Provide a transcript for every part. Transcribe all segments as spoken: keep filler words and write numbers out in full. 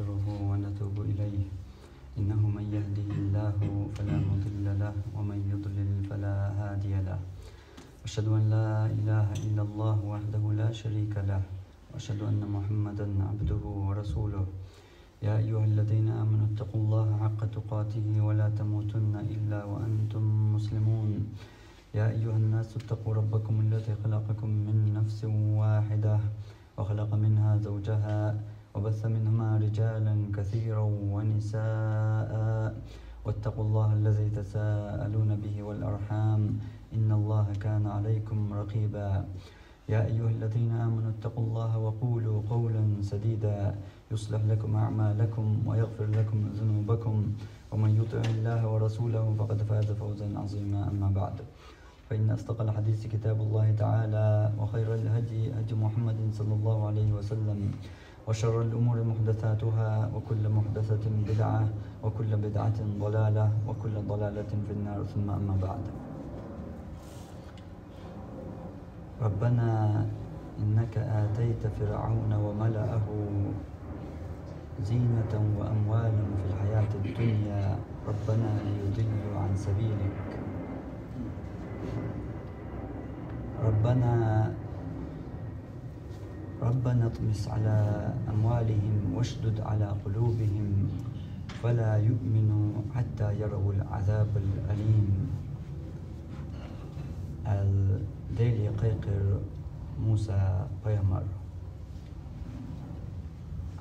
ونستغفره ونتوب إليه. إنه من يهده الله فلا مضل له، ومن يضلل فلا هادي له. أشهد أن لا إله إلا الله وحده لا شريك له، وأشهد أن محمدا عبده ورسوله. يا أيها الذين آمنوا اتقوا الله حق تقاته ولا تموتن إلا وأنتم مسلمون. يا أيها الناس اتقوا ربكم الذي خلقكم من نفس واحدة وخلق منها زوجها وبث منهما رجالا كثيرا ونساء، واتقوا الله الذي تساءلون به والأرحام، إن الله كان عليكم رقيبا. يا أيها الذين آمنوا اتقوا الله وقولوا قولا سديدا، يصلح لكم أعمالكم ويغفر لكم ذنوبكم، ومن يطع الله ورسوله فقد فاز فوزا عظيما. أما بعد، فإن أصدق الحديث كتاب الله تعالى، وخير الهدي هدي محمد صلى الله عليه وسلم، وشر الأمور محدثاتها، وكل محدثة بدعة، وكل بدعة ضلالة، وكل ضلالة في النار. ثم أما بعد. ربنا إنك آتيت فرعون وملأه زينة وأموالا في الحياة الدنيا، ربنا ليضلوا عن سبيلك. ربنا ربنا اطمس على أموالهم واشدد على قلوبهم فلا يؤمنوا حتى يروا العذاب الأليم. Ал Дела къайкъар Муса пайхамар: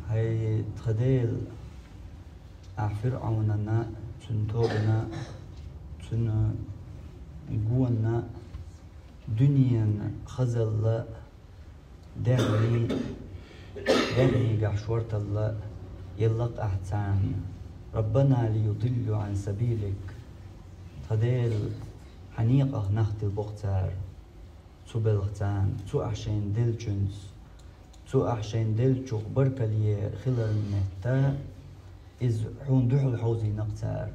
«ХӀай тха Дела, Ахь ФирӀавнана, цун тобана, цун гонна, дуьненан хазалла, даьхни, даьхнигахь шорталла елла-кх Ахь царна. ربنا ليضلوا عن سبيلك. Тха Дела, Хьан некъах нах дилла бу-кх цара, цу белхах царна, цу Ахь шайна деллачуьнца, цу Ахь шайна деллачух баркалле хиларна метта, иза Хьуна дуьхьал хьовзийна-кх цара.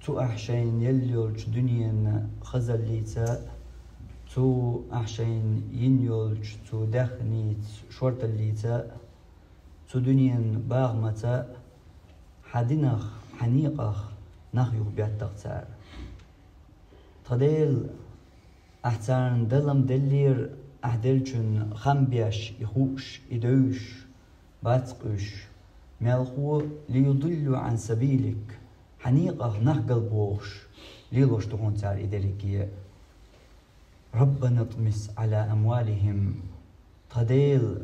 Цу Ахь шайна елла йолчу дуьненан хазаллица, цу Ахь шайна йина йолчу цу даьхница шорталлица, цу дуьненан бахамца Хьан динах, Хьан некъах нах юхабеттакх цара. Тха Дела, Ахь царна дан-м деллера, Ахь деллачун хам беш, и хууш, и девзаш бац-кх уьш. Мелхо, ليضلوا عن سبيلك, Хьан некъах нах галбохуш, лелош ду хьуна цара и дерриге. ربنا اطمس على أموالهم. Тха Дела,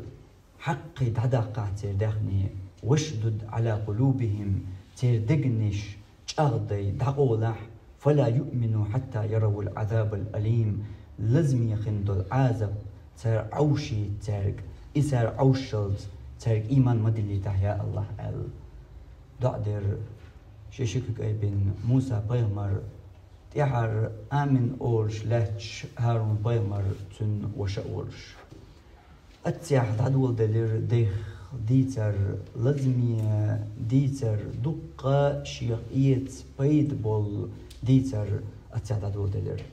хьаккхий дӀадаккхахьа церан даьхни, واشدد على قلوبهم, церан дегнаш чӀагӀдай, дӀакъовлахь, فلا يؤمنوا حتى يروا العذاب الأليم, лазаме хин долу Ӏазап цара Ӏовшийта цаьрга, и цара Ӏовшшалц цаьрга ийман ма диллийтахь, я АллахӀ», — аьлла, доӀа дира шен ши куьг айбина Муса пайхамар, тӀаьхьара амин олуш лаьтташ ХӀарун пайхамар, цуьнан ваша а волуш. Аццехь дӀадоладелира дайх дийцар, лазаме дийцар, дуккха шех эца пайда болу дийцар аццехь дӀадоладелира.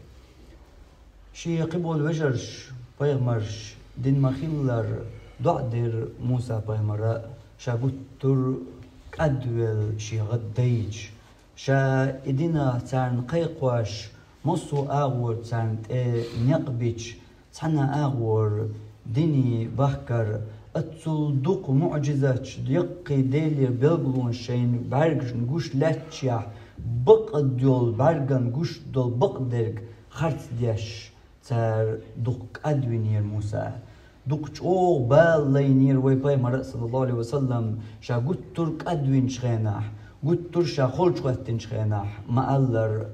Шен кхиболу вежарша, пайхамарша дина ма-хиллара, доӀа дира Муса пайхамара, ша гуттар а кӀадвелла шен гӀад дайча, ша и динах царна кхайкхош, массо а агӀор царна тӀе некъ бича, цхьана а агӀор дине бахкар, аццул дукха муӀжизаташ, яккхий Делера билгалонаш шайна бӀаьргашна гуш лаьтташехь, бакъ долу бӀаьргана гуш долу бакъдерг харц деш, цара дукха кӀадвинера Муса. Дукха чӀогӀа бала лайнера вай пайхамара, саллаллаху Ӏалайхи ва саллам, ша гуттар а кӀадвинчу хенахь, гуттар а ша холчу хӀоьттинчу хенахь, ма-аллара,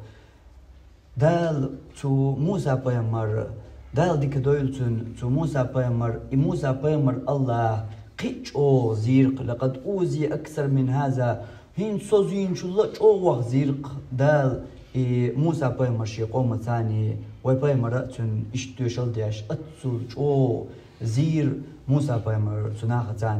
Дала цу Муса пайхамар, Дала дика дойла цунна, цу Муса пайхамар, и Муса пайхамар АллахӀа кхин а чӀогӀа зийра-кх: «لقد أوذي أكثر من هذا», хӀинца со зийначул а чӀогӀа ваха зийра-кх Дала и Муса пайхамар шен къомаца. Вай пайхамара а цунна иштта тоьшалла деш, аццул чӀогӀа зийра Муса пайхамар цу нахаца.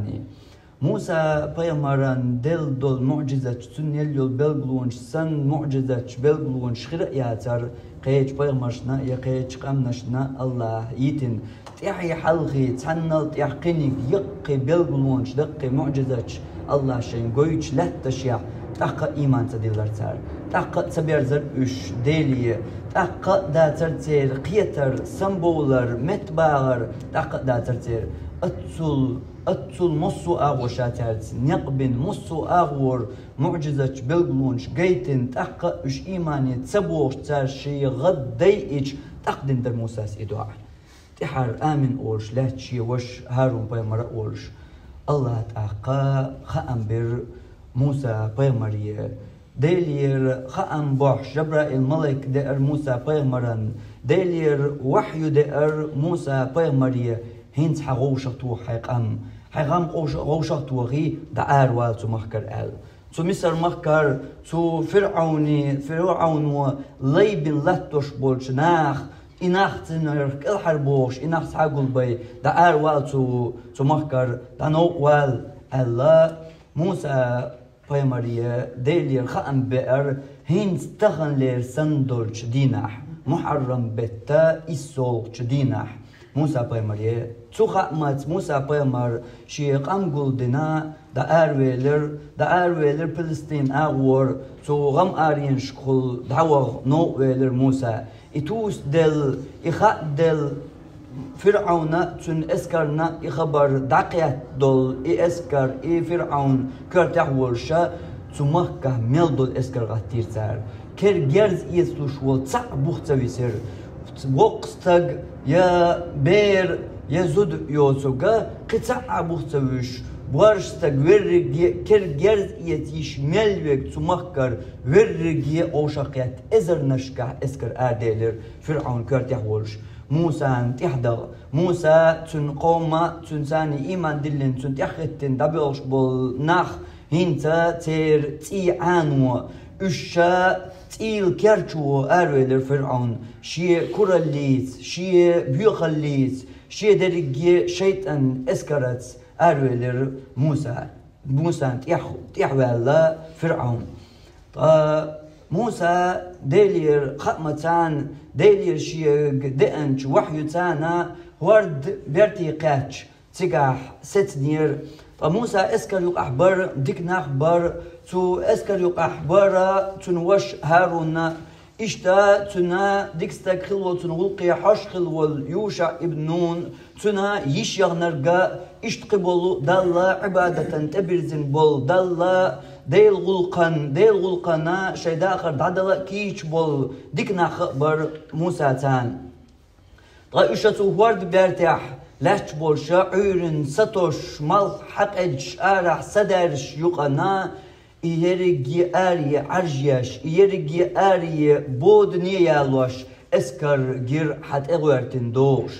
Муса пайхамаран делла долу муӀжизаташ, цунна елла йолу белгалонаш санна муӀжизаташ, белгалонаш хир а яцара кхечу пайхамаршна я кхечу къаьмнашна Аллахьа йитина. ТӀаьхьий хьалхий цхьаннал тӀаьхьа кхиниг яккхий белгалонаш, даккхий муӀжизаташ Аллахьа шайн гойтуш лаьтташехь, тӀаккха а ийман ца диллара цара. ТӀаккха а ца берзара уьш Деле, тӀаккха а дацара церан кхетар, самабовлар, меттабагӀар, тӀаккха а дацара церан. Аццул, аццул массо а агӀор ша цаьрца некъ бина, массо а агӀор муӀжизаташ, белгалонаш гайтина, тӀаккха а уьш иймане ца богӀуш, цара шен гӀад дайича, тӀаккха дина дара Мусас и доӀа. ТӀаьхьара амин олуш лаьтта шен ваша ХӀарун пайхамар а волуш, Аллахьа тӀаккха хаам бира Муса пайхамаре. Делера хаам бохьуш Жабраил малайк деара Муса пайхамаран, Делера вахью деара Муса пайхамаре: «ХӀинца хьан гӀовшах тоха хьайн къам, хьайн къам гӀовша-, гӀовшах тохий, дӀааравала цу махкара», — аьлла. Цу Мисар-махкара, цу ФирӀауни, ФирӀауно лай бина латтош болчу наха, и нах цунах кӀелхьара бохуш, и нах схьагулбай, дӀааравала цу, цу махкара, дӀановкъа вала, аьлла, Муса пайхамаре Делера хаам беара хӀинца таханлера санна долчу дийнахь, Мухьаррам беттан иссолгӀачу дийнахь. Муса пайхамаре. Цу хаамца Муса пайхамар шен къам гулдина, дӀааравелира, дӀааравелира Палестин агӀор, цу гӀам-аренашкахула дӀаваха новкъа велира Муса. И тусаделла, и хааделла ФирӀауна а, цуьнан эскарна а и хабар дӀакхетта долу, и эскар, и ФирӀаун коьртехь а волуша, цу махкахь мел долу эскар гӀаттийра цара. Кер герз эцалуш волу цхьаъ бух ца висира. Воккха стаг, я бер, я зуда йоцург, кхин цхьаъ а бух ца вуьсуш, боьрша стаг верриге а кер герз эца йиш мел верг цу махкара верриге а гӀовшах кхетта, эзарнашкахь эскар араделира ФирӀаун коьртехь а волуш. Мусана тӀаьхьадала. Муса, цуьнан къоман, цуьнан царна ийман диллина, цунна тӀаьхьахӀиттина дӀабоьлхуш болу нах, хӀинца церан цӀий Ӏано, уьш ша цӀийла керчо аравелира ФирӀаун, шен кураллица, шен боьхаллица, шен дерриге шайтӀан эскараца аравелира Муса. Мусана тӀехь-, тӀехьаваьлла ФирӀаун. Ткъа Муса Делера хаамца, Делера шега деанчу вахьюца хӀорда берте кхаьчча, цигахь сецнера. Ткъа Муса эскар юкъахь бара, дика нах бара, цу эскар юкъахь бара цуьнан ваша ХӀарун а. Иштта цуьнан дика стаг хилла волу, цуьнан гӀуллакхе хьожа хилла волу ЮшаӀ ибн Нун, цуьнан йиш яханарг а, иштта кхиболу Далла Ӏибадатан тӀебирзина болу, Далла Делан гӀуллакхан, Делан гӀуллакхана шайн дахар дӀадала а кийча болу дика нах а бара Мусаца. Ткъа уьш а цу хӀорда бертехь лаьтташ болуша, Ӏуьйранна сатосуш, малх хьакъедеш, арахь садаьржаш юкъана, и ерриге а аре Ӏаржъеш, и ерриге а аре бодане ялош, эскар гира хьан тӀе гӀоьртина догӀуш.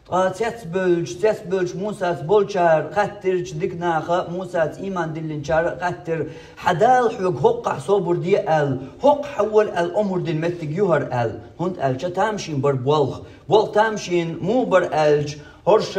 Ткъа цецбевлча, цецбевлча Мусаца болчара хаьттира, дика наха Мусаца ийман диллинчара а хаьттира: «Хьан Дала хьоьга хӀокхахь собар де аьлла, хӀокхахь хьан вола аьлла омра дина меттиг ю хӀара?» — аьлла. ХӀунда аьлча тамашийна бара болх. Болх тамашийна муха бара аьлча, хӀорш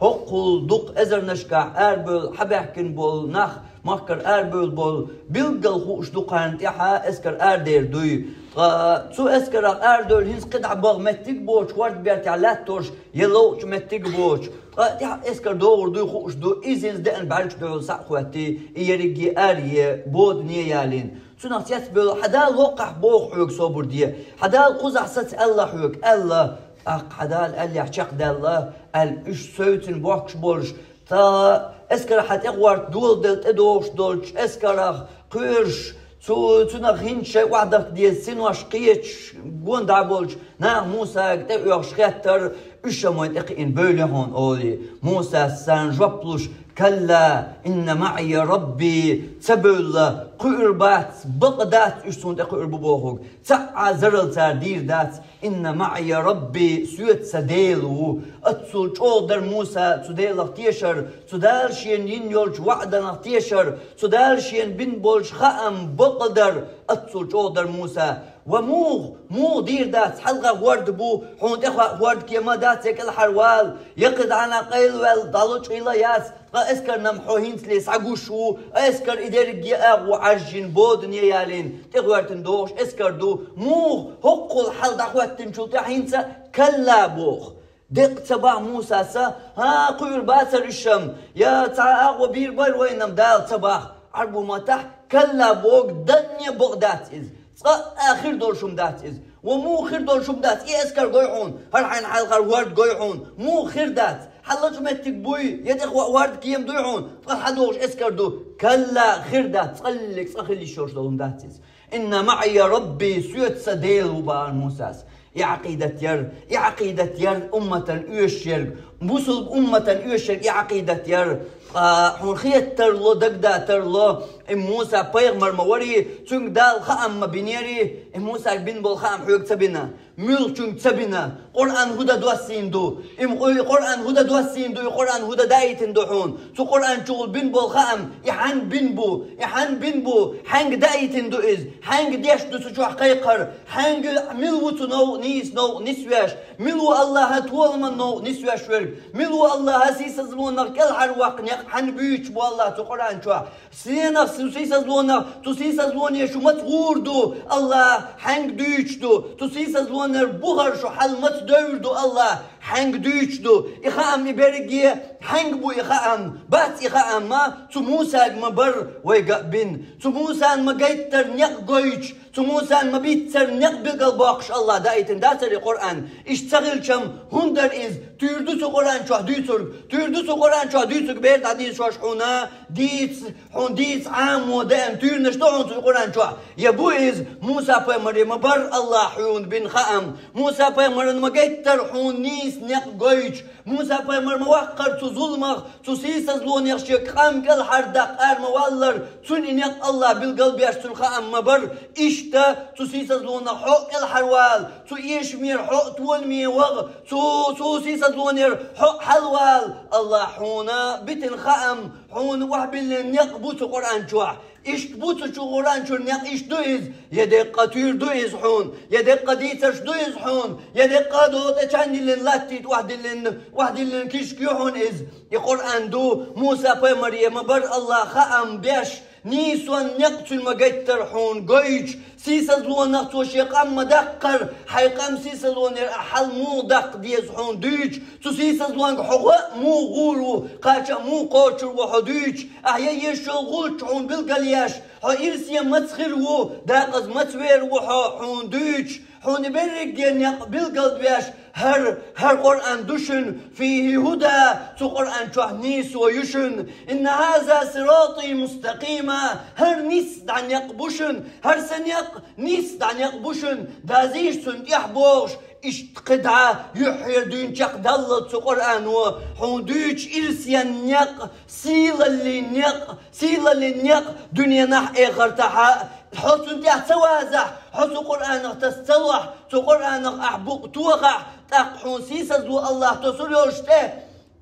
хӀокхул дукха эзарнашкахь арабевлла хьабаьхкина болу нах, махкара арабевлла болу, билггал хууш ду кхарна тӀаьхьа эскар арадер дуй. Ткъа цу эскарах арадевлла хӀинца кхидӀа баха меттиг а боцуш, хӀорда бертехь лаьтташ, я ловкъачу меттиг а боцуш, ткъа тӀаьхьа эскар догӀур дуй хууш ду, иза хӀинца деана бӀаьргаш дуьхьал схьа а хӀоьттий, и ерриге а аре бодане ялийна. Цунах цецбевлла: «Хьан Дала хӀокхахь боху хьоьга собар де, хьан Дала кхузахь саца аьлла хьоьга?» — аьлла. ТӀаккха хьан Дала аьллехь чекхдаьлла, аьлла, уьш севцина бохкуш болуш, ткъа эскар хьан тӀе гӀорта доладелла тӀедогӀуш долчу эскарах кхоьруш, цу, цунах хӀинца шайн охьадахка деза синош кхеташ, гонда болчу наха Мусага тӀеоьхуш хеттара, уьш а вайн тӀекхиъна бевлла хьуна олий. Мусас царна жоп луш: «Калла, инна маӀия Рабби», ца бевлла, кхуьур бац, бакъ дац уьш суна тӀе кхуьур бу бохург, цхьа а зарал цара дийр дац, «Инна маӀия Рабби», соьца сан Дела ву. Аццул чӀогӀа дара Муса цу Делах тешар, цу Дала шена йина йолчу ваӀданах тешар, цу Дала шена бина болчу хаам бакъ дара, аццул чӀогӀа дара Муса. Ва мугӀ, мугӀ дийр дац, хьалха гӀорд бу, хьуна тӀехваъ гӀорд кема дац, я кӀелхьарвала, я кхидӀана къайлаваьл, дӀалучкъийла яц, ткъа эскарна-м хьо хӀинцале схьагуш ву, эскар и дерриге агӀо Ӏаржжин бодане ялийна, тӀехӀоьртан догӀуш эскар ду, мугӀ, хӀоккхул хьал дӀахӀоьттинчул тӀехьа хӀинца, калла боху. Декъа ца бахь Мусас, хӀа, кхуьур бацара уьш-м, я цхьа агӀо бийр бара вайна-м Дала ца бахь, Ӏарбу маттахь калла боху, данне бакъ дац иза. Цкъа а хир долуш хӀума дац иза. Ва муха хир долуш хӀума дац, и эскар гой хьуна, хӀара хьайна хьалхара гӀорд гой хьуна, муха хир дац. Хьан лачкъа меттиг буй, я тӀехваъ гӀорд кема дуй хьуна, ткъа хьан догӀуш эскар ду. Калла, хир дац, цкъа ллиг цкъа хила йиш йолуш долу хӀума дац иза. «Инна маӀия Рабби», соьца сан Дела ву бахара Мусас. И Ӏакъидат яр, и Ӏакъидат яр умматан оьшуш ерг, бусулба умматан оьшуш ерг и Ӏакъидат яр. Ткъа хьуна хетарла, дагадатарла, и Муса пайхамар ма варий, цуьнга Дала хаам ма бинерий, и Мусага бина болу хаам хьоьга ца бина, муьлххачуьнга ца бина. Къуръан хӀун дан доссийна ду? И м-, и Къуръан хӀун дан доссийна ду? И Къуръан хӀун дан даийтина ду хьуна? Цу Къуръан чухула бина болу хаам, и хьанга бина бу? И хьанна бина бу? Хьаьнга даийтина ду иза? Хьаьнга деш ду цу чохь кхайкхар? Хьаьнга, мила ву цу новкъа нийса новкъа нисвеш? Мила ву Аллахьа толаман новкъа нисвеш верг? Мила ву Аллахьа сийсазлонах кӀелхьарваккха некъ хьанна буьйцуш бу Аллахьа цу Къуръан чохь? Стенах цу сийсазлонах, цу сийсазлоне шу маца гӀур ду? Аллахь хьаьнга дуьйцуш ду? Цу сийсазлонера бухара шу хьал маца девр ду? Аллахь хьаьнга дуьйцуш ду? И хаам и берриге хьаьнга бу и хаам? Бац и хаам ма цу Мусага ма бар вайга а бина. Цу Мусана ма гайттара некъ гойтуш, цу Мусана ма биццара некъ билгалбоккхуш Аллахь даийтина дацара и Къуръан. Иштта ца хилчам, хӀунда дара иза? Туьйр ду цу Къуръан чохь дуьйцург? Туьйр ду цу Къуръан чохь дуьйцург бер дӀадийцош хьуна? Дийца, хьуна дийца Ӏамо деана туьйранаш ду хьуна цу Къуръан чохь? Я бу иза Муса-пайхамаре ма бар Аллахь хьуна бина хаам? Муса-пайхамарна ма гайттара хьуна нийса некъ гойтуш? Муса-пайхамар ма ваккхара цу зуламах, цу сийсазлонех шен къам кӀелхьардаккха ара ма валлара, цунна и некъ Аллахь билгалбеш цуьнан хаам ма бар? Иштта цу сийсазлонах хьо а кӀелхьарвала, цу эшамера хьо а толаме ваха, цу, цу сийсазлонера хьо а хьалавала, Аллахь хьуна битина хаам, хьуна охьабиллина некъ бу цу Къуръан чохь. Иштта бу цу чу Къуръан чуьра некъ иштта ду иза, я деккъа туьйр ду иза хьуна, я деккъа дийцарш ду иза хьуна, я деккъа догӀу тӀе чан диллина латтийта охьадиллина, охьадиллина кишка ю хьуна иза? И Къуръан ду, Муса-пайхамаре ма бар Аллахь хаам беш, нийсонан некъ цуьнан ма гайттара хьуна гойтуш, сийсазлонах цо шен къам ма даккхара, хьайн къам сийсазлонера ахь хьал муха даккха деза хьуна дуьйцуш, цу сийсазлонга хьо гӀо а муха гӀур ву, кхача а муха кхочур ву хьо дуьйцуш, ахь ян еш йолу гӀулч хьуна билгалъеш, хьо ирсе маца хир ву, декъаза маца вер ву хьо хьуна дуьйцуш, хьуна берриге некъ билгалбеш, хӀара, хӀара Къуръан ду шуна, фийхӀи хӀуда, цу Къуръан чохь нийсо ю шуна. Инна хӀаза сиратӀи мустакъима, хӀара нийса дӀа некъ бу шуна, хӀара сан некъ, нийса дӀа некъ бу шуна, дазийша цунна тӀехь бохуш, иштта кхидӀа юьххьера дуьйна чекхдаллалц цу Къуръано, хьуна дуьйцуш ирсен некъ, сийлаллин некъ, сийлаллин некъ дуьненахь а, эхартахь а. Хьо цунна тӀехь ца вазахь, хьо цу Къуръанах таса ца лохь, цу Къуръанах ахь букъ тохахь, тӀаккха хьуна сийсазло Аллахь тосур йолуш тӀе,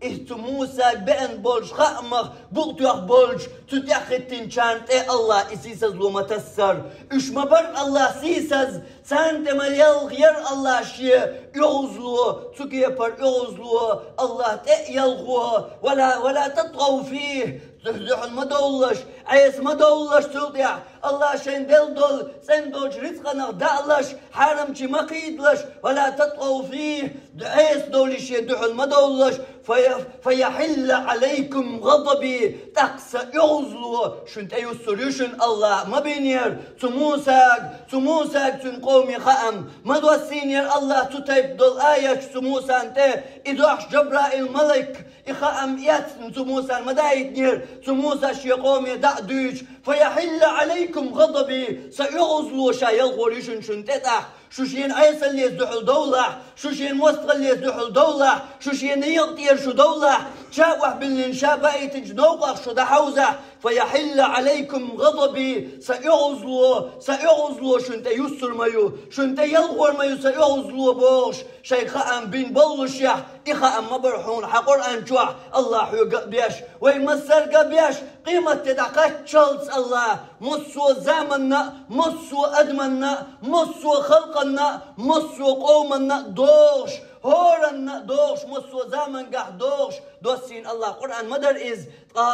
иза цу Мусага беана болчу хаамах букъ тоьхна болчу цу тӀехь хӀиттинчарна тӀе Аллахь и сийсазло ма тассара. Уьш ма бара Аллахь сийсаз, царна тӀе ма елха яра Аллахь шен оьгӀазло, цу кепара оьгӀазло Аллахь тӀе а елхо, ва ла, ва ла татгӀав фийхӀи, дуьхьал ма довлалаш, Ӏеса ма довлалаш цул тӀехь, Аллахь шайна делла долу цӀена долчу рицкъанах даалаш, хьарамчу ма кхийдалаш, ва ла татгӀав фийхӀи, Ӏеса довлий шен дуьхьал ма довлалаш, фая-, фаяхьилла Ӏалайкум гӀадаби, тӀаккха сан оьгӀазло шуна тӀе юссур ю шуна Аллахь ма бинера цу Мусага, цу Мусага цуьнан къоме хаам ма доссийнера Аллахь цу тайпа долу аяташ цу Мусан тӀе, и дохьуш Жабраил малик, и хаам эцна цу Мусан ма даийтинера, цу Муса шен къоме дӀа а дуьйцуш, фаяхьилла Ӏалайкум гӀадаби, сан оьгӀазло ша елхор ю шуна шуна тӀе тӀаккха, шу шена Ӏесаллица дуьхьал довлахь, шу шена мостагӀаллица дуьхьал довлахь, шу шена некъа тӀера шу довлахь, ша охьабиллина ша баийтинчу новкъах шу дӀахьовзахь, فيحل عليكم غضبي, сан оьгӀазло, сан оьгӀазло шуна тӀе юссур ма ю, шуна тӀе ялхор ма ю сан оьгӀазло бохуш, шайн хаам бина боллушехь, и хаам ма бара хьуна хьан Къуръан чохь, АллахӀа хьоьга а беш, вай массаьрга а беш, къематде дӀакхаччалц АллахӀа, массо а заманна а, массо а адаманна а, массо а халкъанна а, массо а къоманна а догӀуш, хӀоранна а догӀуш, массо а замангахь догӀуш, доссийна АллахӀа Къуръан ма дара иза, ткъа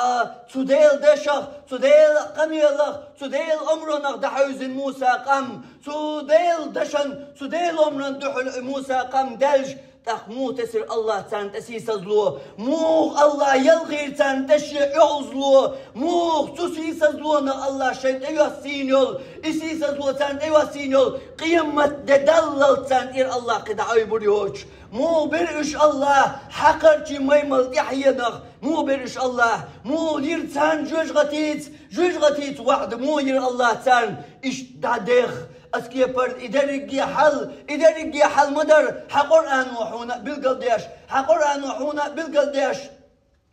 цу Делан дашах, цу Делан къамелах, цу Делан омранах дӀахьевзина Мусан къам, цу Делан дашан, цу Делан омранна дуьхьал Мусан къам даьлча, тӀаккха муха тесира АллахӀа царна тӀе сийсазло, муха АллахӀа ялхийра царна тӀе шен оьгӀазло, муха цу сийсазлонах АллахӀа шайна тӀейоссийна йолу, и сийсазло царна тӀейоссийна йолу, къематде даллалц царна тӀера АллахӀа кхин дӀа Ӏойбур йоцуш. Муха бира уьш АллахӀа хьакхарчийн маймал тӀаьхьенах? Муха бира уьш АллахӀа? Муха йира царна жоьжахатица, жоьжахатица ваӀда муха йира АллахӀа царна? Иштта дӀадех, ас кепара и дерриге хьал, и дерриге хьал ма дара, хьан Къуръано хьуна а билгалдеш, хьан Къуръано хьуна а билгалдеш.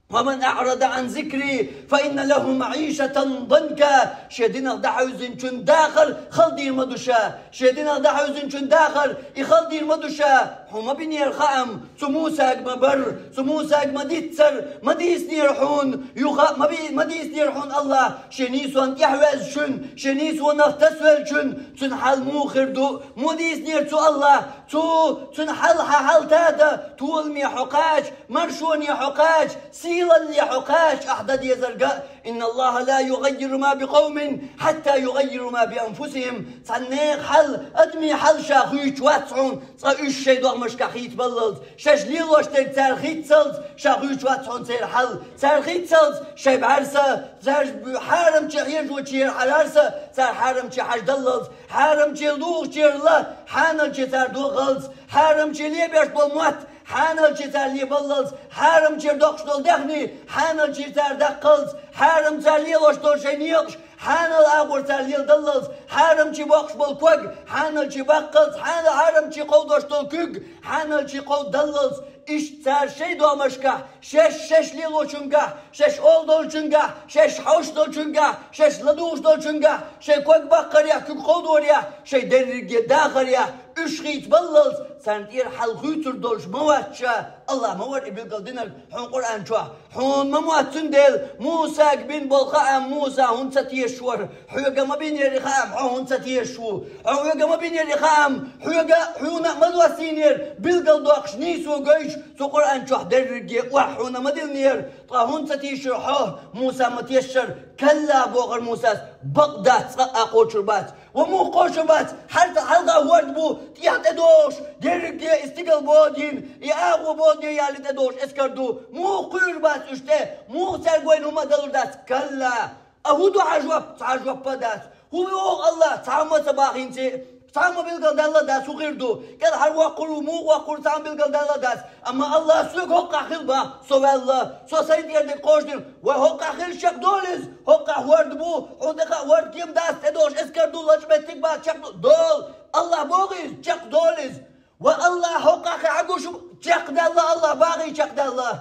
ومن أعرض عن ذكري فإن له معيشة ضنكا. Шен динах дӀахьевзинчун дахар хала дийр ма ду ша. Шен динах дӀахьевзинчун дахар и хала дийр ма ду ша. Хьуна ма бинера хаам, цу Мусага ма бара, цу Мусага ма диццара, ма дийцинера хьуна, юха а ма би-, ма дийцинера хьуна АллахӀа, шен нийсонна тӀаьхьаваьзначун, шен нийсонах тасавеллачун, цуьнан хьал муха хир ду, ма дийцинера цу АллахӀа, цу, цуьнан хьал хьан хьал тата, толаме хьо кхача, маршоне хьо кхача, сийлалле хьо кхача, ахь дан дезарг а, إن الله لا يغير ما بقوم حتى يغيروا ما بأنفسهم. Цхьана нехан хьал, адамийн хьал ша хуьйцуш вац хьуна, цкъа уьш шайн догӀмашкахь хийцабаллалц, шаьш лелош дерг цара хийццалц, ша хуьйцуш вац хьуна церан хьал, цара хийццалц, шайн бӀаьрса, цара хьарамче хьежочеран бӀаьрса, цара хьарамче хьаждаллалц, хьарамче лугӀучеран ла, хьаналче цара дохалц, хьарамче лебеш болу мотт, хьаналче цара лебаллалц, хьарамче доккхуш долу даьхни, хьаналче цара даккхалц, хьарам цара лелош долу шайн некъаш, хьанал агӀор цара леладаллалц, хьарамче боккхуш болу ког, хьаналче баккхалц, хьана-, хьарамче кховдош долу куьг, хьаналче кховдаллалц, иштта цара шайн догӀмашкахь, шаьш, шаьш лелочуьнгахь, шаьш олу долчуьнгахь, шаьш хьовш долчуьнгахь, шаьш ладугӀуш долчуьнгахь, шайн ког баккхарехь, куьг кховдорехь, шайн дерриге дахарехь, уьш хийцабаллалц, царна тӀера хьал хуьйцур долуш ма вац ша, АллахӀа ма вара и билгалдинарг хьуна Къуръан чохь. Хьуна ма моьтту цундела, Мусага бина болу хаам Муса хӀунда ца тешаш вара? Хьоьга ма бинера и хаам, хьо хӀунда ца тешаш ву? Хьо хьоьга ма бинера и хаам, хьоьга, хьуна а ма доссийнера, билгалдоккхуш нийсо гойтуш, цу Къуръан чохь дерриге охьа хьуна ма диллинера, ткъа хӀунда ца тийшира хьо, Муса ма тешшара? Калла, бохура Мусас, бакъ дац, цкъа а кхочур бац. Ва муха кхочур бац, хьарта хьалха хӀорд бу, тӀехь тӀедогӀуш, дерриге и стигал бодийна, и агӀо бодийна яллий тӀедогӀуш эскар ду. Муха кхуьур бац уьш тӀе, муха цаьрга вайна хӀума а далур дац? Калла! А хӀун ду хьан жоп? Цхьа а жоп а дац. ХӀун боху АллахӀа, цхьа а ма ца бахийна ци? Цхьа а ма билгалдаьлла дац, хӀун хир ду? КӀелхьарвоккхур ву, муха воккхур, цхьа а ма билгалдаьлла дац. Амма АллахӀа соьга хӀоккхахь хила боху, со ваьлла, со сайн тӀера дерг кхочушдина. Вай, хӀоккхахь хилча чекхдолу иза, хӀоккхахь хӀорд бу, хьуна тӀе хаьа хӀорд кема дац, тӀедогӀуш эскар ду, лачкъа меттиг бац, чекхдолу. АллахӀа боху иза, чекхдолу иза. Ва АллахӀа хӀоккхахь хьан гуш бу, чекхдаьлла АллахӀа, бахий чекхдаьлла.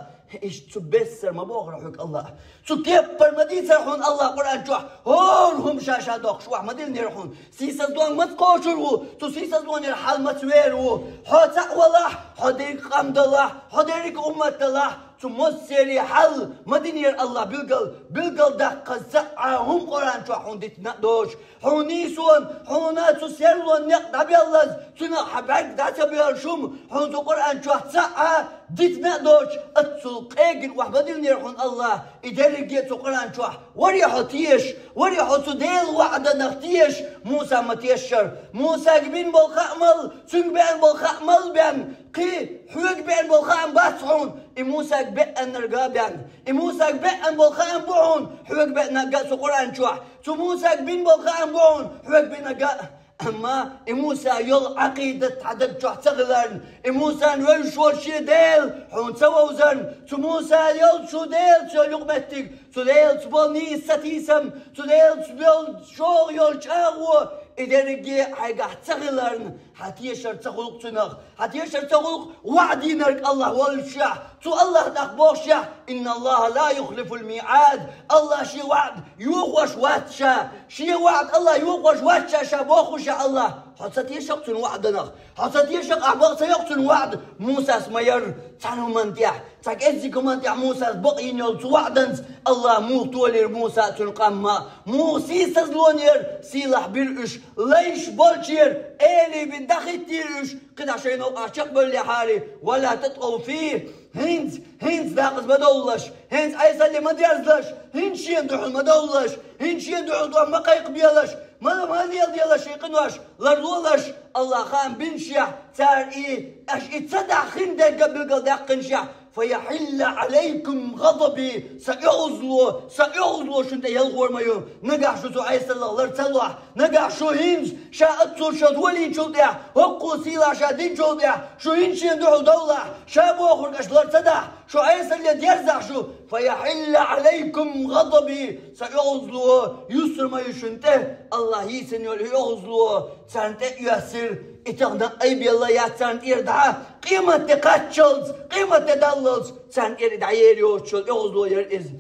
Иштта цу бессара ма бохура хьоьга АллахӀа. Цу кеппара ма дийцара хьуна АллахӀа Къуръан чохь, хӀора хӀума ша-ша доккхуш охьа ма диллинера хьуна. Сийсаздонг маца кхочур ву, цу сийсаздонера хьал маца вер ву? Хьо цхьаъ валахь, хьо дерриг къам далахь, хьо дерриг уммат далахь, цу массеран хьал ма динера АллахӀа билгал, билгалдаккхаза цхьа а хӀума Къуръан чохь хьуна дитина а доцуш. Хьуна нийсонан, хьуна цу серлонан некъ дӀабеллаза, цуьнан хьан бӀаьрг дӀа ца боьллуш хӀума, хьуна цу Къуръан чохь цхьа а дитина а доцуш, аццул къегина охьа ма диллинера хьуна АллахӀа, и дерриге а цу Къуръан чохь. Варе хьо тешаш, варе хьо цу Делан ваӀданах тешаш, Муса ма тешшара. Мусага бина болу хаамал, цуьнга беана болу хаамал бен, кхин хьоьга беана болу хаам бац хьуна, и Мусага беаннарг а бен. И Мусага беана болу хаам бу хьуна, хьоьга беанарг а цу Къуръан чохь. Цу Мусага бина болу хаам бу хьуна, хьоьга бинарг а. Амма и Муса йолу Ӏакъидат хьан даг чохь ца хиларна, и Мусан вевзаш волу шен Дела хьуна ца вовзарна, цу Муса йолчу Делаца йолу юкъаметтиг, цу Делаца болу нийса сатийсам, цу Делаца йолу шогӀа йолу чӀагӀо, и дерриге а хьайгахь ца хиларна, Хьан тешар ца хуьлу цунах? Хьан тешар ца хуьлу ваӀда динарг АллахӀ воллушехь? Цу АллахӀа тӀаккха бохушехь: «Инна Аллаха ла юхлифул миӀад». АллахӀа шен ваӀда йохош вац ша. Шен ваӀда АллахӀа йохош вац ша, ша бохушехь АллахӀа. Хьо ца тешахь цуьнан ваӀданах? Хьо ца тешахь, ахь бакъ ца йоккху цуьнан ваӀда? Мусас ма яра цхьана хӀуманна тӀехь. Цхьа кӀеззиг хӀуманна тӀехь Мусас бакъ йина йолу цу ваӀданца АллахӀа муха толийра Муса а, цуьнан къам а. Муха сийсазлонера, сийлахь бира уьш, лайш болчера, эли бина дӀахӀиттийра уьш, кхидӀа шайн новкъахь чекхбевллехьара: «Ва ла татгӀав фийхӀ». ХӀинца, хӀинца дакъаза ма довлалаш, хӀинца Ӏесалле ма дерзалаш, хӀинца шена дуьхьал ма довлалаш, хӀинца шена дуьхьал тӀом ма кхайкхабелаш, ма, ма леладелаш шайн къинош, ларлолаш. АллахӀа хаам бинашехь, цара и, аша и ца дахь хин дерг а билгалдаьккхинашехь, «Фа яхьилла Ӏалайкум гӀадаби», сан оьгӀазло, сан оьгӀазло шуна тӀе ялхор ма ю. Нагахь шу цу Ӏесаллах лар ца лохь, нагахь шу хӀинца ша оццул шозза волийначул тӀехь, хӀоккхул сийлахь ша динчул тӀехь, шу хӀинца шена дуьхьал довлахь, ша бохург аша лар ца дахь, шу Ӏесалле дерзахь шу, «фа яхьилла Ӏалайкум гӀадаби», сан оьгӀазло юьсур ма ю шуна тӀе. АллахӀа йийцина йолу и оьгӀазло царна тӀе а оьссира, и тахана айбелла яц царна тӀера дӀа, къематде кхаччалц, къематде даллалц царна тӀера и дӀаер йоцуш йолу оьгӀазло яра иза.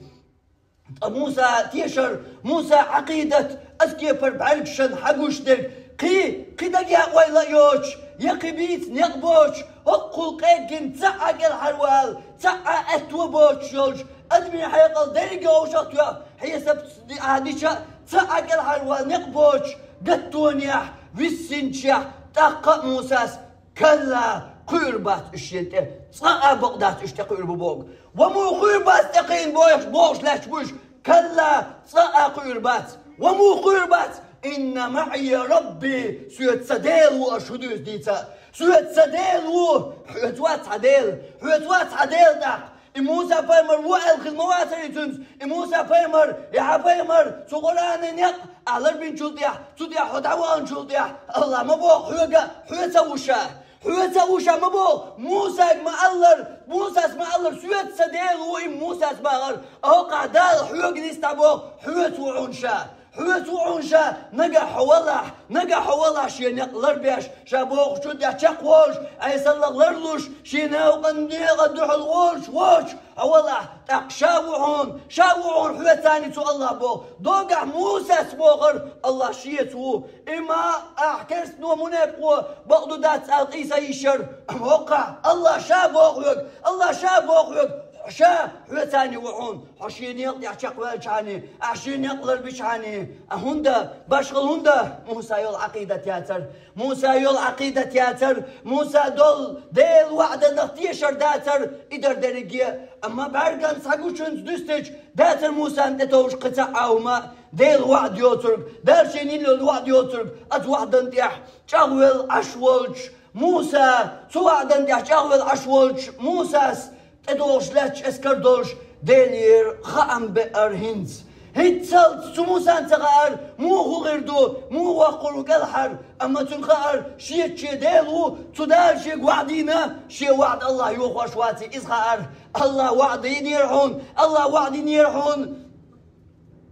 Ткъа Муса тешар, Муса Ӏакъидат, аса кепара бӀаьргашна хьагуш дерг, кхин, кхин дагеа ойла а йоцуш, я кхин бийца некъ боцуш, хӀоккхул къеггина цхьа а кӀелхьарвала, цхьа а аьтто боцуш йолчу адамийн хьекъал дерриге вовшах а тоьхна, хьесап а дича, цхьа а кӀелхьарвала некъ боцуш, гаттонехь, виссинчехь, тӀаккха а Мусас: «Калла, кхуьур бац уьш шена тӀе, цкъа а бакъ дац уьш тӀе кхуьур бу», боху. «Ва муха кхуьур бац тӀе кхиъна?» бохуш, бохуш лаьтташ бу уьш. «Калла, цкъа а кхуьур бац. Ва муха кхуьур бац? Инна маӀия Рабби, соьца сан Дела ву, аша хӀун дуьйцу дийца а. Соьца сан Дела ву, хьоьца вац хьан Дела, хьоьца вац хьан Дела тӀаккха. И Муса-пайхамар ву аьлла хилла ма вацара и цуьнца. И Муса-пайхамар, и хьан пайхамар, цу Къуръанан некъ ахь ларбинчул тӀехь, цу тӀехь хьо дӀаваханчул тӀехь, АллахӀа ма боху хьоьга, хьоьца а ву ша. Хьоьца а ву ша ма боху. Мусага ма-аллара, Мусас ма-аллара, соьца сан Дела ву и Мусас бахара. ХӀокхахь Дала хьоьга нисдӀа боху, хьоьца ву хьуна ша. Хьоьца ву хьуна ша, нагахь хьо валахь, нагахь хьо валахь шен некъ ларбеш, ша бохучун тӀехь чекхволуш, Ӏесаллах ларлуш, шен новкъан некъан дуьхьал волуш воцуш хьо валахь, тӀаккха ша ву хьуна, ша ву хьуна хьоьца цхьаьний цу АллахӀа боху. Догахь Мусас бохура, АллахӀа шеца ву. И ма ахь керстано, мунепкъо, бакъду дац аьлла къийса йиш яра. ХӀокхахь АллахӀа ша боху хьоьга, АллахӀа ша боху хьоьга, ша хьоьца цхьаьний ву хьуна. Хьо шен некъа тӀехь чекхваьлчхьаний, ахь шен некъ ларбичхьаний, а хӀунда, башхалла хӀунда? Муса йолу Ӏакъидат яцара. Муса йолу Ӏакъидат яцара. Муса долу Делан ваӀданах тешар дацара и дар дерриге. Амма бӀаьрган схьагучуьнца дуьстича, дацара Мусана тӀетовжуш кхин цхьа а хӀума. Делан ваӀда йоцург, Дала шена йина йолу ваӀда йоцург, оцу ваӀдан тӀехь чӀагӀвелла Ӏаш волчу Муса, цу ваӀдан тӀехь чӀагӀвелла Ӏаш волчу Мусас тӀедогӀуш лаьтташ эскар долуш, Делера хаам беара хӀинца. ХӀинццалц цу Мусана ца хаьара, муха хир ду, муха воккхур ву кӀелхьара, амма цунна хаьара, шеца шен Дела ву, цу Дала шега ваӀда йина, шен ваӀда АллахӀа йохош ваций, иза хаьара. АллахӀа ваӀда йинера хьуна, АллахӀа ваӀда йинера хьуна.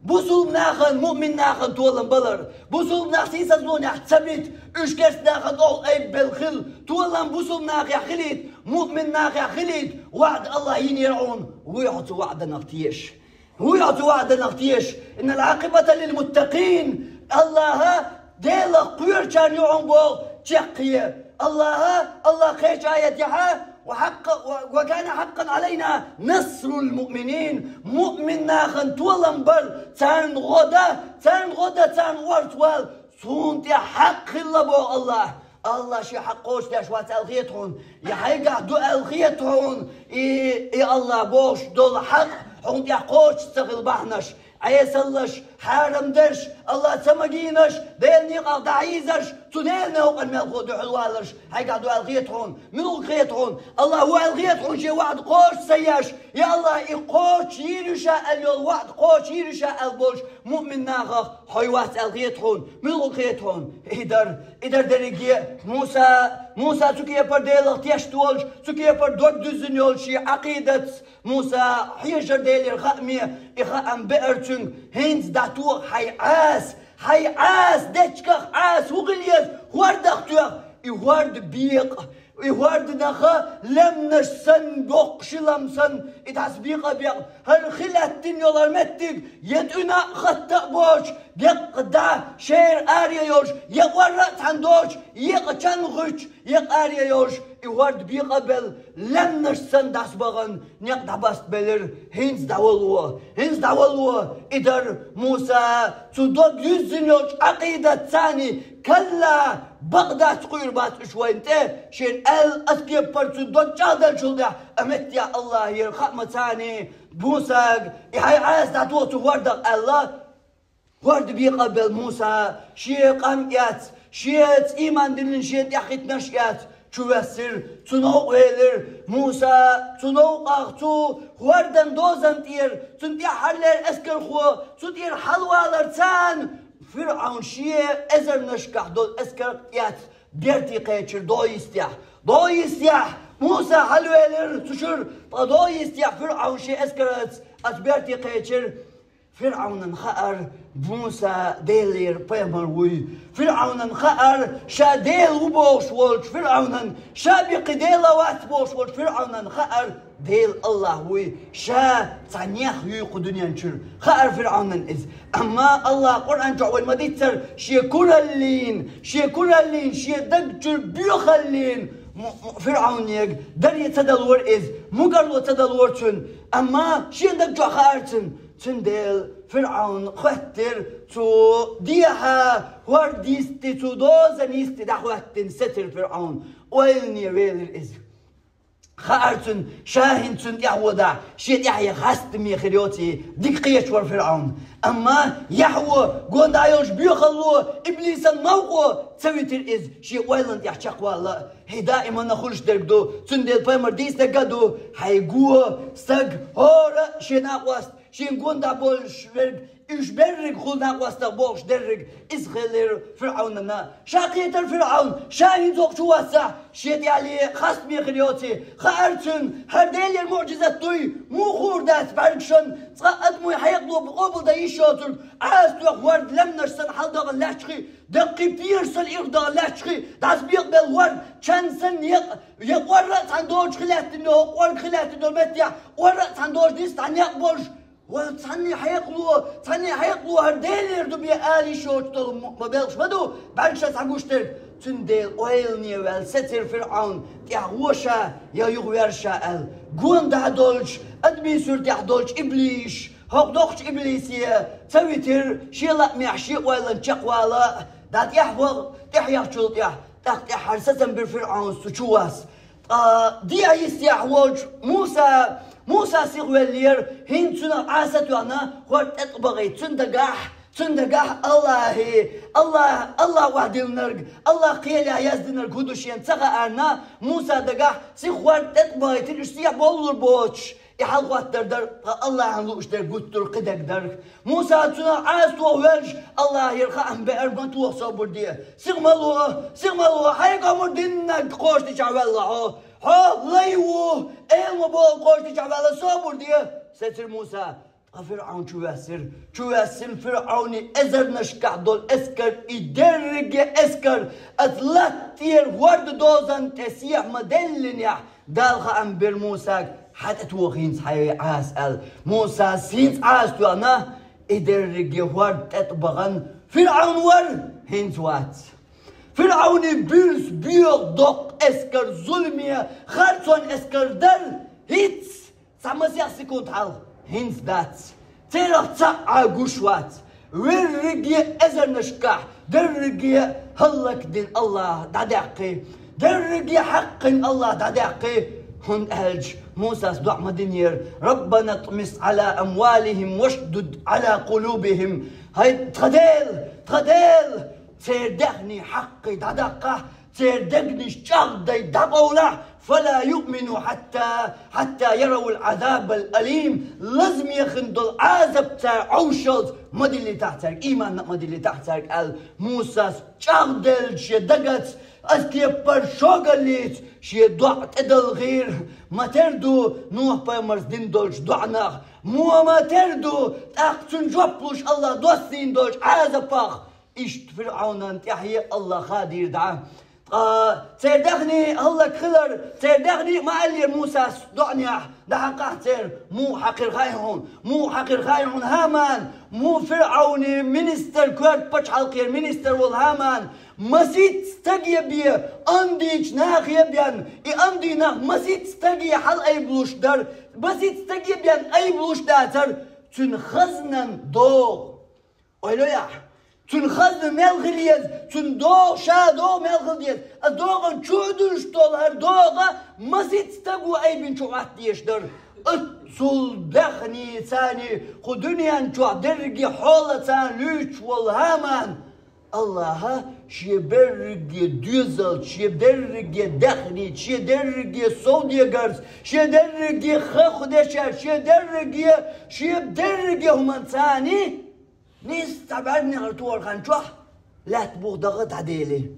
Бусулбанахана, муъминнахана толам балар. Бусулбанах сийсазлонехь ца бита, уьш керстанахана тӀехула айббелла хила. Толам бусулбанахехь хилийта, муъминнахехь хилийта, ваӀда АллахӀа йинера хьуна, вуй хьо цу ваӀданах теша. Вуй хьо цу ваӀданах теша. Иннал Ӏакъибата лил муттакъин. АллахӀа Делах кхоьручарна ю хьуна боху чекхъе. АллахӀа, АллахӀа кхечу аятехьа: «Ва хьакъа-, ва, ва кана хьакъан Ӏалайна насрул муъминин». Муъминнахана толам бар, царна гӀо дан, царна гӀо дан, царна орца вала суна тӀехь хьакъ хилла боху АллахӀа. АллахӀа шен хьакъ кхочушдеш вац аьлла хета хьуна? Я хьайгахь ду аьлла хета хьуна? И, и АллахӀа бохуш долу хьакъ хьуна тӀехь кхочуш ца хила бахьанаш, Ӏесаллаш, хьарам дерш, АллахӀа ца магийнаш, Делан некъах дӀахьийзарш, цу Делан новкъан мелхо дуьхьал валарш хьайгахь ду аьлла хета хьуна? Муьлха хета хьуна? АллахӀа ву аьлла хета хьуна шен ваӀда кхочуш ца еш? Я АллахӀа, и кхочуш йийр ю ша аьлла йолу ваӀда кхочуш йийр ю ша аьлла болуш муъмин нахах хьо вац аьлла хета хьуна? Муьлха хета хьуна? И дар, и дар дерриге Муса, Муса цу кепара Делах тешна волуш, цу кепара дог дуьззина йолуш шен Ӏакъидатца, Муса хьежар Делера хааме, и хаам беара цуьнга: «ХӀинца дӀатоха хьайн Ӏаса, хьайн Ӏаса, дечигах Ӏаса, хӀун хила еза, хӀордах тоьхна, И хӀорда бекъа, и хӀорда наха лемнаш санна, боккха ши лам санна, и дӀасабекъа а бекъа, хӀара хи лаьттина йолу хӀара меттиг, я тӀуьна а хатта а боцуш, беккъа дӀа, шера аре йолуш, я орра а цхьаьна доцуш, екъа чан гӀуьттуш, екъа аре йолуш, и хӀорда бекъа а белла, лемнаш санна дӀасабахана, некъ дӀабастабелира, хӀинца дӀавало, хӀинца дӀавало, и дара Муса, цу дог юьззина йолчу Ӏакъидатца царний, калла, бакъ дац, кхуьур бац уьш вайна тӀе, шена аьлла, аса кеппара цу дог чӀагӀделлачул тӀаьхьа, а меттехь Аллахьера хаамца царний, Мусага, и хьайн Ӏаса дӀатоха цу хӀордах аьлла, хӀорда бекъа а белла Муса, шен къам эцна, шен цӀийман диллина шен тӀаьхьахӀиттинарш эцна, чувоьссира, цу новкъа велира. Муса цу новкъахь цу хӀордан дозан тӀера, цунна тӀаьххьарлера эскархо, цу тӀера хьалаваларца, ФирӀавн шен эзарнашкахь долу эскар эцна, берте кхечира догӀа йистехь. ДогӀа йистехь Муса хьалавелира цу шуьра, ткъа догӀа йистехь ФирӀавн шен эскарца оцу берте кхечира. ФирӀавнан хаьара Муса Делера пайхамар вуй. ФирӀавнан хаьара ша Дела ву бохуш волчу ФирӀавнан, ша бен кхин Дела вац бохуш волчу ФирӀавнан хаьара Дела Аллахь вуй. Ша цхьа нех юй кху дуьнен чуьра. Хаьара ФирӀавнан иза. Амма Аллахь Къуръан чохь вайна ма-дийццара, шен кураллина, шен кураллина, шен даг чуьра боьхаллина, м-, м-, ФирӀавнега даре ца далора иза, мугарло ца далора цуьнан. Амма шен даг чохь хаьара цуьнан. Цундела ФирӀавн хоьттира цу дехьа, хӀорда йисте, цу дозан йисте дӀахӀоьттина сецира ФирӀавн. Ойлане велира иза. Хаьара цуьнан, ша хӀинца цунна тӀаьхьа водахь, шен тӀаьхье хастаме хир йоций, дика кхеташ вара ФирӀавн. Амма яхьо, гонда йолуш боьхалло, иблисан новкъо ца витира иза, шен ойланна тӀехь чекхвалла. ХӀей, даиманна хуьлуш дерг ду, цундела пайхамар дийцинарг а ду, хьайн го, стаг, хӀора а шен накъост, шен гонда болуш верг, уьш берриг хуьлу накъостах бохуш дерриг, иза хилира ФирӀавнана. Ша кхетара ФирӀавн, ша хӀинца хӀокху чу вассахь, шен тӀаьхье хастаме хир йоций, хаьара цуьнан, хӀара Делера муӀжизат дуй, муха хуур дац бӀаьргашна, цкъа а адамийн хьекъало къобалдан йиш йоцург, Ӏаса тоьхна хӀорда лемнаш санна хьаладахана лаьтташ хи, даккхий пера санна ирх дахана лаьтташ хи, дӀасабекъабелла хӀорда, чан санна некъ, я орра а цхьаьна доцуш хи лаьттина, хӀокху кӀорга хи лаьттина долу меттехь, орра а цхьаьна доцуш, дисса цхьа некъ болуш, вай цхьанний хьекъало, цхьанний хьекъало хӀара Делера ду бен ала йиш йоцуш долу м-, ма белхаш ма ду, бӀаьргашна схьагуш дерг. Цундела ойлане ваьлла сецира ФирӀавн, тӀаьхьа гӀо ша, я юха вер ша аьлла. Гонда долчу, адамийн суьртехь долчу иблиша, хӀокху доккхачу иблисе ца витира, шен лаамехь шен ойланна чекхвала, дӀа тӀаьхьа ваха, тӀаьхьа яхчул тӀаьхьа, тӀаккха тӀаьххьара сацам бира ФирӀавнас цу чу вас. Ткъа дехьа йистехь волчу Муса, Муса сихвеллера, хӀинца цуьнан Ӏаса а тоьхна, хӀорда тӀе тӀебахийта, цуьнан дагахь, цуьнан дагахь Аллахье, Аллахь, Аллахь охьадиллинарг, Аллахь кхелехь яздинарг хӀун ду шена ца хаарна, Муса дагахь сиха хӀорда тӀе тӀебахийтина, уьш сехьа боллур боцуш, и хьалахӀоттар дара, ткъа Аллахьан лууш дерг гуттар а кхидерг дара. Муса цуьнан Ӏаса тоха ваьлча, Аллахьера хаам беара, ма тоха, собар де. Сиха ма ло, сиха ма ло, хьайга омра диннарг кхочушдичахь ваьлла хьо. Хьо лай ву, эла ма боху кхочушдичахь ваьлла, собар де, сецира Муса. Ткъа ФирӀавн чувоьссира. Чувоьссина ФирӀавнан эзарнашкахь долу эскар, и дерриге эскар, оцу латта тӀера хӀордан дозанна тӀе сехьа ма-деллинехь, Дала хаам бира Мусага, хьатӀетоха хӀинца хьайн Ӏаса аьлла. Мусас хӀинца Ӏаса тоьхна, и дерриге хӀорда тӀе тӀебахана, ФирӀавн вара, хӀинца вац. ФирӀавнан буьрса боьха доккха эскар, зуламе, харцонан эскар дара, хӀинца цхьа масех секунд хьалха, хӀинца дац. Церах цхьаъ а гуш вац. Верриге эзарнашкахь, дерриге хӀаллакдина Аллахь дӀадаьккхи, дерриге хьаькхна Аллахь дӀадаьккхи, хӀунда аьлча Мусас доӀа ма динера: «Раббана тмис Ӏала амвалихим вашдуд Ӏала къулубихим». ХӀай тхан Дела, тхан Дела, церан даьхний хьакхий дӀадаккхахь, церан дегнаш чӀагӀдай дӀакъовлахь, «фала юъмину хьатта, хьатта яравул Ӏазабал алим», лазаме хин долу Ӏазап цара Ӏовшалц ма диллийтахь цаьрга, ийманна а ма диллийтахь цаьрга аьлла, Мусас чӀагӀделлачу шен дагаца, аса кеппара шогаллица шен доӀа тӀедалхийра. Ма тера ду Нухь-пайхамарс дина долчу доӀанах, мо ма тера ду тӀаккха цунна жоп луш Аллахь доссийна долчу Ӏазапах. Иштта ФирӀавнан тӀаьхье Аллахь хадийра дӀа. Ткъа церан даьхни хӀаллакьхилар, церан даьхни ма аьллера Мусас доӀанехь, дӀахьакхахь церан, муха хьакхира хаьий хьуна, муха хьакхира хаьий хьуна ХӀаман, муха ФирӀавне министр, коьрта пачхьалкхера министр волу ХӀаман, масийтта стаге бен, андийчу нахе а бен, и андий нах масийтта стаге хьалаайбалуш дара, масийтта стаге бен айбалуш дацара цуьнан хазнан догӀа. Ойла йо ахь, цуьнан хазна мел хила еза, цуьнан догӀа, ша догӀа мел хила деза. Ас догӀан чу а дуьллуш долу хӀара догӀа масийтта стага айбина чу хӀотта дезаш дара. Оццул даьхни царна кху дуьнен чохь дерриге хьолаца луьйчу волу ХӀаман. Аллаха шен берриге доьзалца, шен берриге даьхница, шен дерриге совдегарца, шен дерриге хахадешаца, шен дерриге, шен дерриге хӀуманца царна Нийса цхьа бӀаьрганегӀар тохар хан чохь лаьтта бух даха дӀаделира.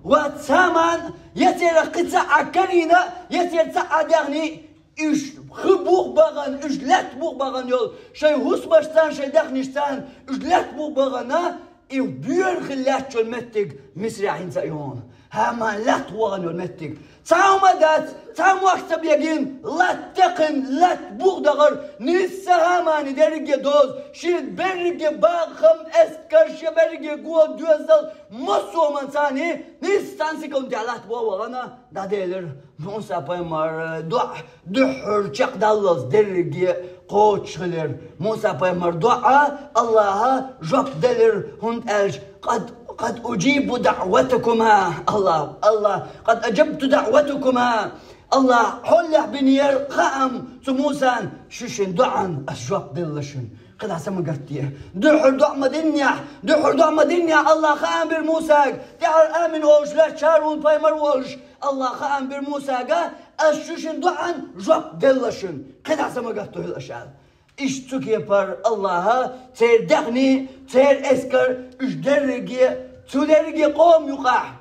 Вац ХӀаман, я церах кхин цхьа а карийна, я церан цхьа а даьхни, уьш хи бух бахана, уьш лаьтта бух бахана йолу, шайн хӀусамашца, шайн даьхнашца, уьш лаьтта бух бахана, и боьра хила лаьтташ йолу меттиг Мисрехь хӀинца а ю хьуна. ХӀаман лаьтта вахана йолу меттиг. Цхьа хӀума дац, цхьа мохк ца бегина, латта текхина, латта бух дахара, нийсса ХӀамана дерриге доза, шен берриге бахам, эскар, шен берриге го, доьзал, массо а хӀуманца царна, нийсса цхьана секундехь латта бохо вахана, дӀаделира Муса-пайхамар доӀа, дуьххьара чекхдаллалц дерриге кхочуш хилира. Муса-пайхамар доӀа Аллаха жоп делира, хӀунда аьлча: «Къад, къад уджибу даъватакума». Аллах, Аллах, «Къад аджабту даъватакума». Аллах хьолехь бинера хаам цу Мусан: «Шу шун доӀан ас жоп делла шуна. КхидӀа са ма гатде». Дуьххьара доӀа ма диннехь, дуьххьара доӀа ма диннехь, Аллах хаам бира Мусага, тӀаьхьара амин олуш лаьтташ Харун-пайхамар волуш, Аллах хаам бира Мусага: «Ас шу шун доӀан жоп делла шуна. КхидӀа са ма гатдо хӀуьлла аша», – аьлла. Иштта цу кепара Аллаха церан даьхни, церан эскар, уьш дерриге, цу дерриге къоман юкъахь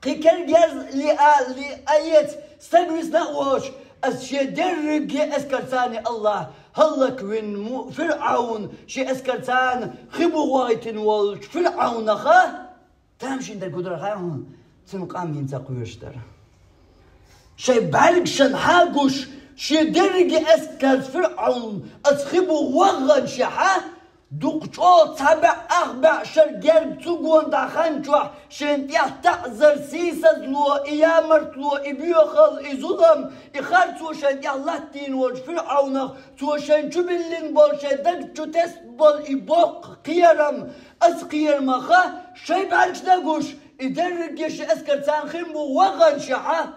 кхин кергеза лиъа, лиъа эца стаг висна а воцуш, ас шен дерриге эскарца царна Аллах хӀаллаквина му-, ФирӀавн, шен эскарца царна хи бух вахийтина волчу ФирӀавнаха, тамашийна дерг хӀун дара хаьий хьуна? Цуьнан къам хӀинца кхоьруш дара. Шайн бӀаьргашна хьагуш, шен дерриге эскарца ФирӀавн аса хи бух ваханашехь, дукха чӀогӀа цхьа бӀе ах бӀе шар герга цу гонах хан чохь шайна тӀехь таӀзар, сийсазло, и ямартло, и боьхалла, и зулам, и харцо шайна тӀехь латтийна волчу ФирӀавнах, цо шайна чу биллина болу, шайн даг чу тесна болу и боккха кхерам, аса кхерамаха шайн бӀаьргашна гуш, и дерриге шен эскарца царна хи бух ваханашехь,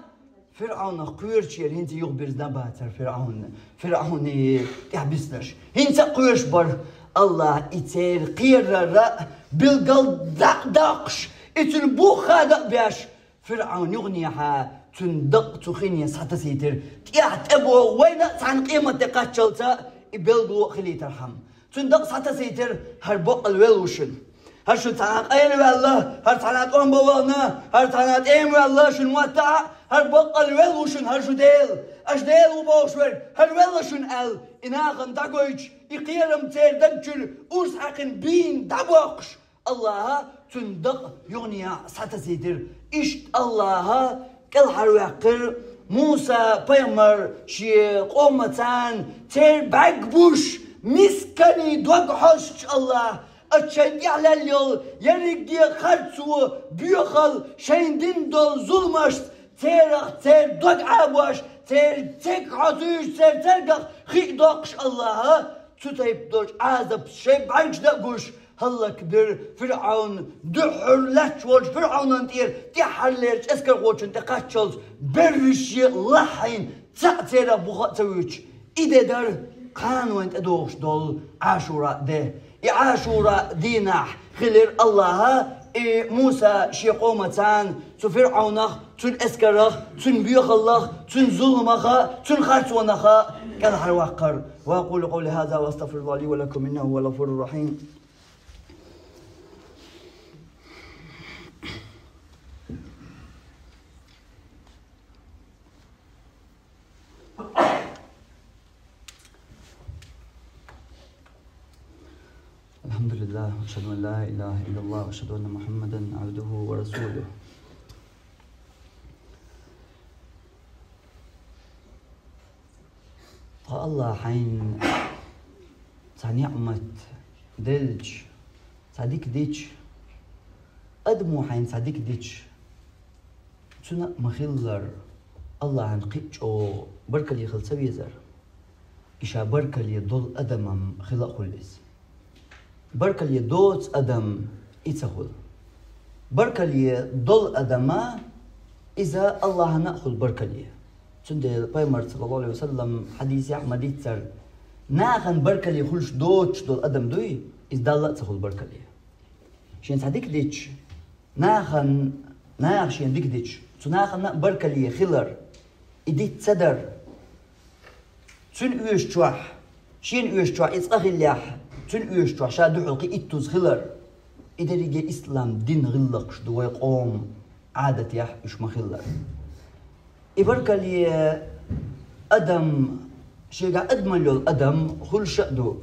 ФирӀавнах кхоьручера хӀинца юхабирзина бацара ФирӀавн, ФирӀавне тӀехь биснарш. ХӀинца а кхоьруш бара. Аллах и церан кхерар билггал дӀа а доккхуш, и цуьнан бух хада а беш, ФирӀавн юханехьа цуьнан дакъа цу хине схьатасийтира. ТӀехь тӀебогӀу вайна а цхьана къематде кхаччалца и билгало а хилийтархьама. Цуьнан дакъа схьатасийтира: «ХӀара баккъал велла ву шуна. ХӀара шу цхьана къайлаваьлла, хӀара цхьана тӀом бан вахана, хӀара цхьана тӀема ваьлла шуна мотта а, хӀара баккъал велла ву шуна, хӀара шу Дела. Аша Дела ву бохуш верг, хӀара велла шуна», – аьлла, и нахана дӀагойтуш, и кхерам церан даг чуьра урс хьаькхина бийна дӀабоккхуш, Аллаха цуьнан дакъа юханехьа схьатасийтира. Иштта Аллаха кӀелхьарваьккхира Муса-пайхамар шен къомаца, церан бӀаьрг буш, мисканийн дог хьожуш Аллах, аса шайна тӀехь лелла йолу ерриге харцо, боьхалла, шайна дина долу зуламашца, церах церан дог Ӏабош, церан церг хьоьцуьйтуш, церан цергах хи а доккхуш Аллаха, цу тайпа долчу Ӏазапца шайн бӀаьргашна а гуш, хӀаллакбира ФирӀавн, дуьххьара лаьтташ волчу ФирӀавнан тӀера тӀаьххьарлерчу эскархочунна тӀе кхаччалц берриш а лахьийна, цхьаъ церах буха а ца вуьтуш. И де дара кхана вайна тӀедогӀуш долу Ӏашура де. И Ӏашура дийнахь хилира Аллаха и Муса шен къомаца, цу ФирӀавнах, цуьнан эскарах, цуьнан боьхаллах, цуьнан зуламаха, цуьнан харцонаха кӀелхьарваккхар. وأقول قولي هذا وأستغفر الله لي ولكم إنه هو الغفور الرحيم. الحمد لله، وأشهد أن لا إله إلا الله، وأشهد أن محمدا عبده ورسوله. Аллахьа хьайна цхьа ниӀмат делча, цхьа дика дича, адамо хьайна цхьа дика дича, цунна ма-хиллара, Аллахьан кхин а чӀогӀа баркалле хила ца везар. И ша баркалле долу адам-м хила а хуьлу иза. Баркалле доцу адам и ца хуьлу. Баркалле долу адам-м иза Аллахьана а хуьлу баркалле. Цундела Пайхамар, саллаллаху алейхи ва саллам, хьадисехь ма-дийццара: нахана баркалле хуьлуш доцуш долу адам дуй, иза Далла а ца хуьлу баркалле. Шен цхьа дика дича, нахана, наха шен дика дича, цу нахана а баркалле хилар, и диц ца дар. Цуьнан оьшучохь, шена оьшучохь и цкъа хиллехь, цуьнан оьшучохь ша дуьхьал кхин иттуза хилар, и дерриге ислам дин гӀиллакхаш ду вай къоман Ӏадатехь уьш ма-хиллара. И баркалле адам, шегахь адамалла йолу адам хуьлуш а ду.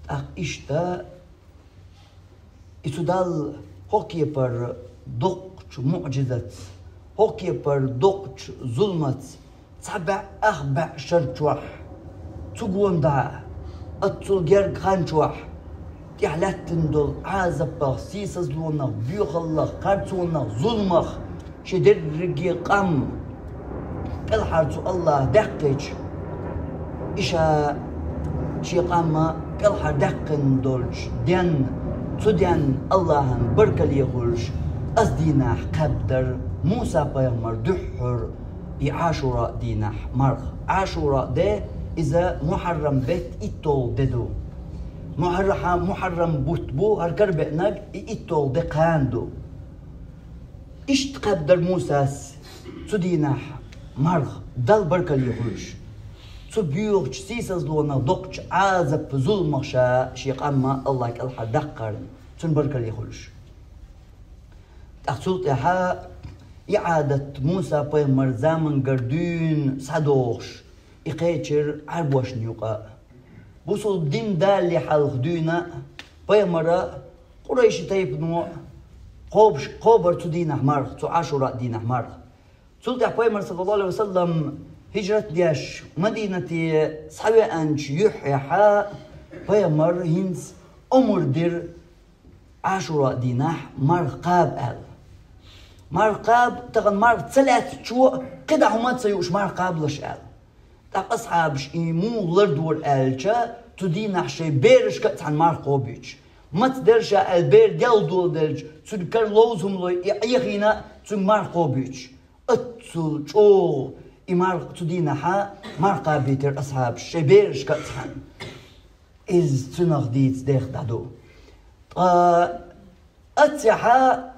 ТӀаккха иштта и цу Далла хӀокху кепара доккхачу муӀжизатца, хӀокху кепара доккхачу зуламаца, цхьа бӀе ах бӀе шар чохь, цу гонаха, оццул гергга хан чохь, тӀехь лаьттина долу Ӏазапах, сийсазлонах, боьхаллах, харцонах, зуламах шен дерриге къам кӀелхьара цу Аллахьа даьккхича, и ша шен къам кӀелхьара даьккхина долчу денна, цу денна Аллахьан баркалле хуьлуш, оцу дийнахь кхаьбнера Муса-пайхамар дуьххьара и Ӏашура дийнахь марха. Ӏашура де иза Мухьаррам беттан итталгӀа де ду. Мухьарра-, Мухьаррам бутт бу хӀара кара беанарг, и итталгӀа де кхана ду. Иштта кхаьбнера Мусас цу дийнахь марха, Далла баркалле хуьлуш. Цу боьхачу сийсазлонах, доккхачу Ӏазап-зуламах ша шен къам Аллахьа кӀелхьара даккхарна, цунна баркалле хуьлуш. ТӀаккха цул тӀаьхьа и Ӏадат Муса-пайхамар замангара дуьйна схьадогӀуш, и кхечира Ӏарбошна юкъа. Бусулба дин далале хьалха дуьйна а, пайхамара а, къурайши тайпано а кхобуш-, кхобура цу дийнахь марха, цу Ӏашура дийнахь марха. Цул тӀаьхьа пайхамар, саллаллаху алейхи ва саллам, хӀижрат деш, Мадинате схьавеанчу юьххьехь, пайхамара хӀинца омра дира Ӏашура дийнахь марха кхаба аьлла. Марха кхаба, тахана марха ца лаьцначо а, кхидӀа хӀума а ца юуш, марха кхабалаш аьлла. ТӀаккха асхьабаш и муха лардора аьлча, цу дийнахь шайн берашка а цхьаьна марха кхобуьйтуш. Маца дара ша аьлла, бер делха доладелча, цуьнан кара ловза хӀума лой и Ӏехийна а, цуьнга марха кхобуьйтуш. Оццул чӀогӀа и марха цу дийнахь марха кхабийтира асхьабаш шайн берашка а цхьаьна. Иза цунах дийца дех дӀаду. Ткъа аццехь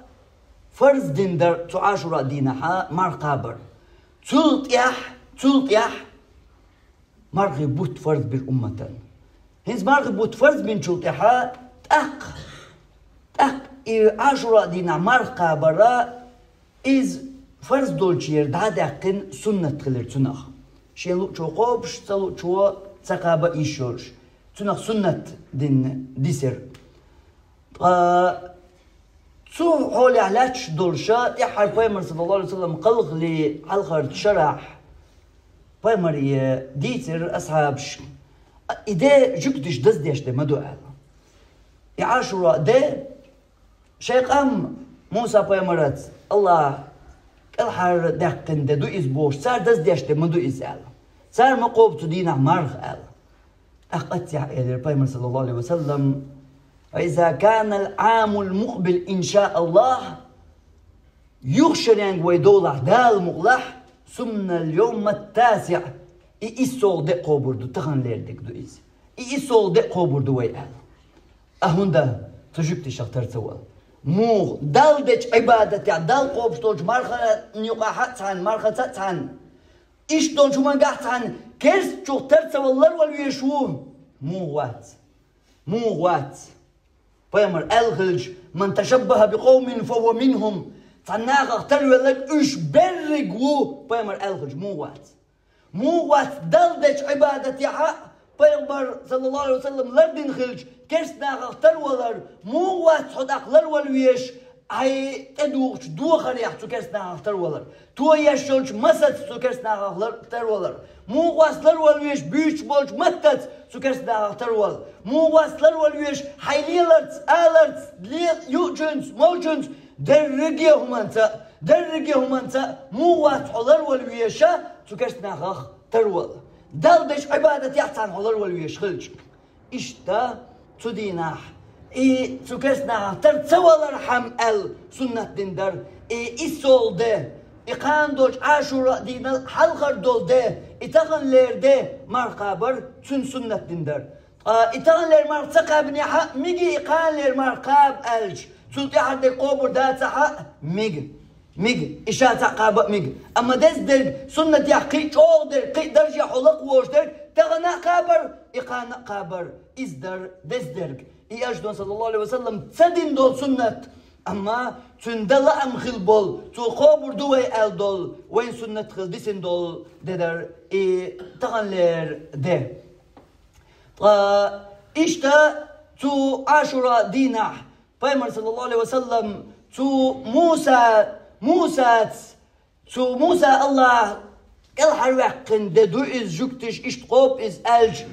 фарз дина дара цу Ӏашура дийнахь марха кхабар. Цул тӀаьхьа, цул тӀаьхьа мархи бутт фарз бира умматан. ХӀинца мархи бутт фарз бинчул тӀаьхьа тӀаккха, тӀаккха и Ӏашура дийнахь марха кхабар, иза фарз долчуьра дӀа а даьккхина, суннат хилира цунах. Шен луучо кхобуш, ца луучо ца кхаба йиш йолуш, цунах суннат дина дисира. Ткъа цу хьолехь лаьтташ долуша, тӀаьххьара пайхамар, саллаллаху алейхи ва саллам, кхалхале хьалхарчу шарахь пайхамаре дийцира асхьабашка, и де жуьгташа даздеш де ма ду аьлла. И Ӏашура де шайн къам Муса-пайхамараца Аллахьа кӀелхьара даьккхина де ду иза бохуш, цара даздеш де ма ду иза аьлла. Цара ма кхобу цу дийнахь марха аьлла. ТӀаккха аццехь элира пайхамар, саллаллаху алейхи ва саллам: «Ва иза канал Ӏамул мукъбил, иншааллахь, юха шеренга вай довлахь, Дала мукъалахь, сумнал йовмат тасиӀ, и иссолгӀа де а кхобур ду, таханлера дерг ду иза. И иссолгӀа де а кхобур ду вай», аьлла. А хӀунда цу жуьгташах тар ца вала? Муха, Далла дечу Ӏибадатехь, Далла кхобуш долчу мархана юкъахь а цхьаьна, мархаца а цхьаьна, иштта долчу хӀумангахь а цхьаьна керстачух тар ца вала ларвала везаш ву? Муха вац? Муха вац? Пайхамар аьлла хилча: «Ман ташаббаха би къовмин, фа хува минхум». Цхьана нахах тарвелларг уьш берриг ву, пайхамар аьлла хилча, муха вац? Муха вац Далла дечу Ӏибадатехь а пайхамар, саллаллаху алейхи ва саллам, лардина хилча, керста нахах тарвалар, муха вац хьо тӀаккха ларвала везаш, хьай тӀедухучу дохарех цу керстанахах тарвалар, тоеш йолчу масаца цу керстанахах лар-, тарвалар, муха вац ларвала везаш буьйцуш болчу маттаца цу керстанахах тарвала, муха вац ларвала везаш хьайн леларца, аларца, ле-, юучуьнца, молчуьнца, дерриге а хӀуманца, дерриге а хӀуманца муха вац хьо ларвала везаш цу керстанахах тарвала, Далла дечу Ӏибадатех цхьаьна хьо ларвала везаш хилча. Иштта цу дийнахь, и цу керстанахах тар ца валархьама аьлла суннат дина дара, и иссолгӀа де, и кхана долчу Ӏашура дийнал хьалхара долу де, и таханлера де марха кхабар цуьнан суннат дина дара. Ткъа и таханлера марха ца кхаьбнехь а мега, и кханалера марха кхаба аьлча, цул тӀаьхьара дерг кхобур дацахь а мега. Мега, и ша цхьаъ кхаба а мега. Амма деза дерг, суннатех кхин а чӀогӀа дерг, кхин а даржехь хьо лакхаволуш дерг, тахана а кхабар, и кхана а кхабар, иза дара деза дерг. И Элчано, саллаллаху Ӏалайхи ва саллам, ца дина долу суннат. Амма цуьнан дан лаам хилла болу, цо кхобур ду вай аьлла долу, вайн суннат хилла дисина долу де дара и таханлера де. Ткъа иштта цу Ӏашура дийнахь Пайхамар, саллаллаху Ӏалайхи ва саллам, цу Муса, Мусаца, цу Муса АллахӀа кӀелхьарваьккхина де ду иза, жуьгтиша иштта кхобу иза аьлча,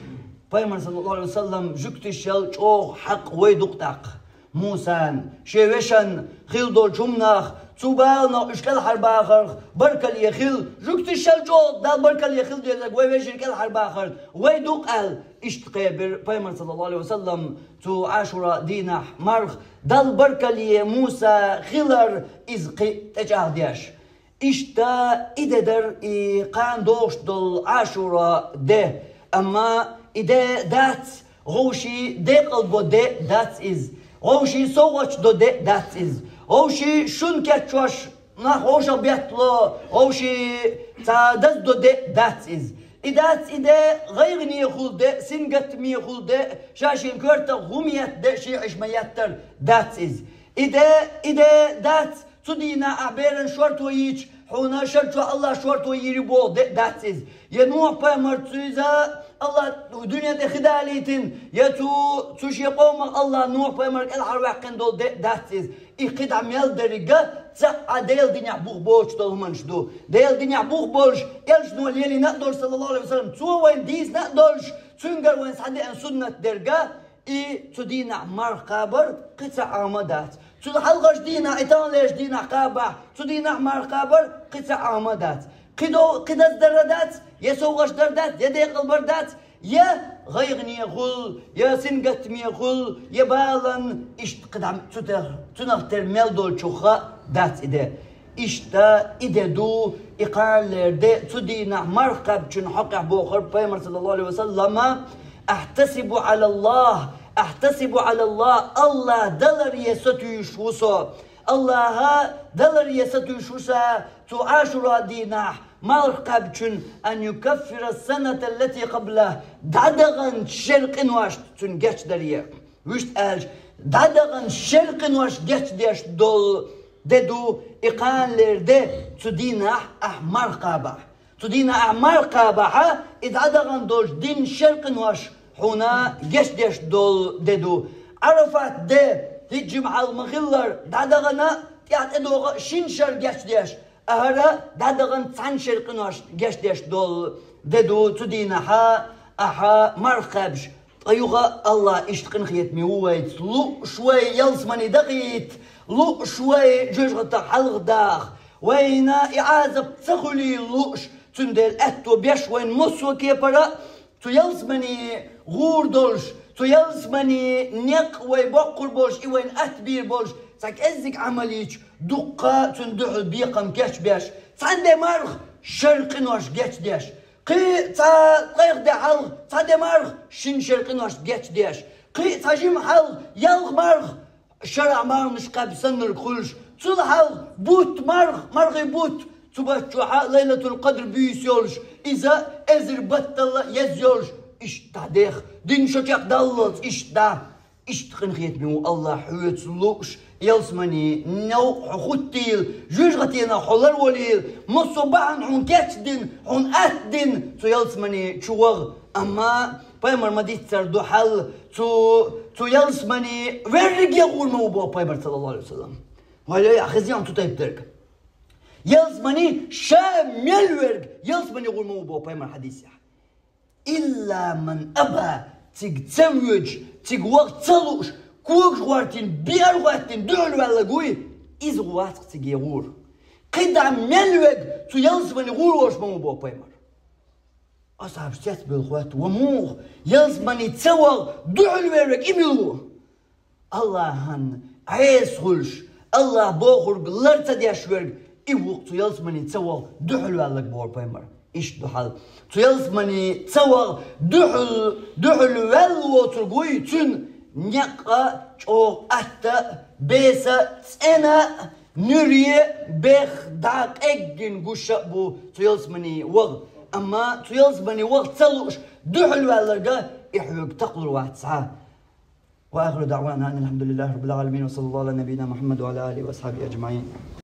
Пайхамар, саллаллаху Ӏалайхи ва саллам, жуьгтишел чӀогӀа хьакъ вай ду-кх тӀаккха. Мусан, шен вешан хилла долчу хӀуманах, цу баланах уьш кӀелхьарбахарх баркалла хила, жуьгтишел чӀогӀа Далла баркалла хила дезарг вай вешин кӀелхьарбахар вай ду-кх аьлла, иштта кхебира Пайхамар, саллаллаху Ӏалайхи ва саллам, цу Ӏашура дийнахь марха, Далла баркалла Муса хилар иза кхин а тӀечӀагӀдеш. Иштта и де дара и кхана догӀуш долу Ӏашура де, амма и де дац, вовшийн декъал бо де дац иза, вовшийн совгӀаташ до де дац иза, вовшийн шун кечвеш нах вовшах беттало, вовшийн цхьа даза до де дац иза. И дац и де гӀайгӀанехула де, синтемехула де, ша шен коьртах хӀума етта де, шен Ӏаш ма еттара дац иза. И де, и де дац, цу дийнахь ахь беран шорто йийча, хьуна шарчохь АллахӀа шорто йийр ю боху де дац иза. Я Нухь-пайхамар цуьнца АллахӀа дуьне тӀе хи далийтина, я цу, цу шен къомах АллахӀа Нухь-пайхамар кӀелхьарваьккхина долу де дац иза. И кхидӀа мел деррига цхьаъ Делан динехь бух боцуш долу хӀуманаш ду. Делан динехь бух болуш, Элчано лелийна а долуш, саллаллаху Ӏалайхи ва саллам, цо вайна дийцина а долуш, цуьнгара вайна схьадеана суннат дерг, и цу дийнахь марха кхабар кхин цхьа Ӏама дац. Цу хьалхарчу дийнахь, и таханлерчу дийнахь кхабахь, цу дийнахь марха кхабар кхин цхьа Ӏама дац. Кхин дов-, кхин даза дар дац, я совгӀаташ дар дац, я декъал бар дац, я гӀайгӀанехула, я сингаттамехула, я балан, иштта кхидӀа цу тер-, цунах тера мел долчух а дац и де. Иштта и де ду, и кханалера де, цу дийнахь марха кхаьбначун хьокъехь бохура Пайхамар, саллаллаху Ӏалайхи ва саллама: «Ахьтасибу Ӏала АллахӀ, ахьтасибу Ӏала АллахӀ, АллахӀ даларе сатуьйсуш ву со. АллахӀ даларе сатуьйсуш ву со, цу Ӏашура дийнахь марха кхаьбначун, ан юкаффира саната ллати къаблахӀ, дӀадаханчу шеран къиношна цуьнан гечдаре». Вуьшта аьлча, дӀадаханчу шеран къиношна гечдеш долу де ду и кханалера де, цу дийнахь ахь марха кхабахь. Цу дийнахь ахь марха кхабахь, и дӀадахана долчу динан шеран къинош хьуна гечдеш долу де ду. Ӏарафат де, хӀинца жимма хьалха ма-хиллара, дӀадахана, тӀаьхьа тӀедогӀу шина шера гечдеш, а хӀара дӀадахана цхьана шеран къиношна гечдеш долу де ду. Цу дийнахь ахь марха кхаьбча, ткъа юха а АллахӀ иштта къинхетаме ву вайца, лууш вай ялсамане дахийта, лууш вай жоьжахатех хьалха даха, вайна и Ӏазап ца хуьлийла лууш, цундела аьтто беш вайна массо а кепара а, цу ялсамане гӀур долуш, цу ялсамане некъ вай боккхур болуш, и вайна атта бийр болуш, цхьа кӀеззиг Ӏамал йича, дуккха цунна дуьхьал бекхам кечбеш, цхьана де марха шеран къинош гечдеш, кхин цхьа ткъех де хьалха цхьа де марха шина шеран къиношна гечдеш, кхин цхьа жима хьалха ялх марха шарахь марханаш кхаьбна саннарг хуьлуш, цул хьалха бутт марха, мархий бутт, цу бутт чохь а Лайлатул-Къадр буьйса йолуш, иза эзар батталла еза йолуш, иштта дӀадеха, дин шо чекхдаллалц иштта дӀа. Иштта къинхетаме ву АллахӀ хьоьца лууш, ялсамане новкъа хьо хӀуттийла, жоьжахатенах хьо ларвалийла, массо а бахьана хьуна кечдина, хьуна атта дина цу ялсамане чу ваха. Амма Пайхамар ма-дийццара ду хьал, цу, цу ялсамане верриге а гӀур ма ву боху Пайхамар, саллаллаху Ӏалайхи ва саллам. Валлахӏи, хезий цу тайпа дерг. Ялсмани ша мел верг, ялсмани гӏур ма ву боху пайхамар хьадисехь. Илла ман аба, цига ца воьдуш, цига ваха ца лууш, когаш гӏортийна, бер гӏоттийна дуьхьал ваьлларг вуй, иза вац-кх цига гӏур. КхидӀа мел верг цу ялсмани гӏур волуш ма ву боху пайхамар. Асхьабаш цецбевлла хоьтту: «Ва муха, ялсмани ца ваха дуьхьал вер верг и мила ву?» Аллахьан Ӏеса хуьлуш, Аллахь бохург лар ца деш верг, и ву-кх цу ялсмани ца ваха дуьхьал ваьлларг боху пайхамар. Иштта ду хьал. Цу ялсмани ца ваха дуьхьал, дуьхьал ваьлла воцург вуй, цуьнан некъ а, чӀогӀа атта а, беса а, цӀена а, нуьре а, бех а, дӀа а къеггина гуш а бу цу ялсмани ваха. Амма цу ялсмани ваха ца лууш дуьхьал ваьлларга и хьоьга такхалур вац цхьа. وآخر دعوانا أن الحمد لله رب العالمين، وصلى الله على نبينا محمد وعلى آله وأصحابه أجمعين.